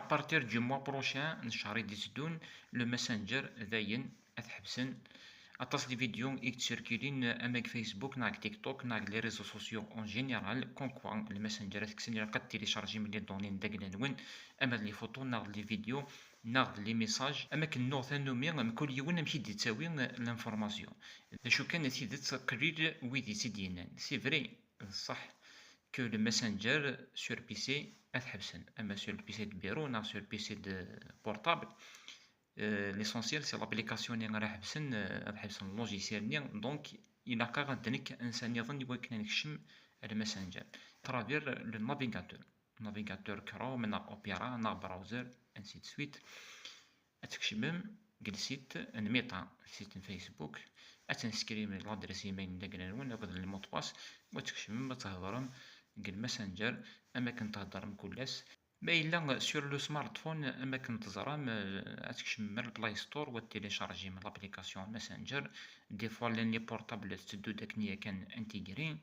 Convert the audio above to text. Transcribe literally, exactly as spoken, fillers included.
partir du mois prochain, n ccher i d-iteddun, le Messenger dayen ad t-ḥebsen. Aṭas les vidéos i yettcirculin, ama deg Facebook neɣ deg TikTok neɣ deg les réseaux sociaux en général, comme quoi le Messenger ad t-kksen, ilaq ad téléchargem les données n dagla-nwen, ama d les photos neɣ d les vidéos neɣ d les messages, am akken nuɣ tannumi, mkul yiwen amek i d-yettawi l'information. D acu kan, tidet qlil wid i tt-id-yennan. C'est vrai, d ṣṣeḥ que le Messenger sur P C ad t-ḥebsen, ama sur le P C de bureau neɣ sur le P C de portable. Euh, l'essentiel, c'est l'application-nni ara ḥebsen, euh, ad ḥebsen logiciel-nni. Donc, ilaq-aɣ ad d-nekk ansa nniḍen i wakken ad nekcem le Messenger à travers le navigateur. Navigateur Chrome neɣ Opera neɣ browser, ainsi de suite. Ad tkecmem deg le site n Meta, le site n Facebook, ad tenscrivem l'adresse email n dagla-nwen akked le mot de passe, u ad tkecmem ad thedrem deg le Messenger am akken theddrem kul ass. Ma yella sur le smartphone, am akken teẓram, euh, ad tkecmem ar le Play Store u ad téléchargem l'application Messenger. Des fois, llan les portables tetteddu-d akken yakan intégré.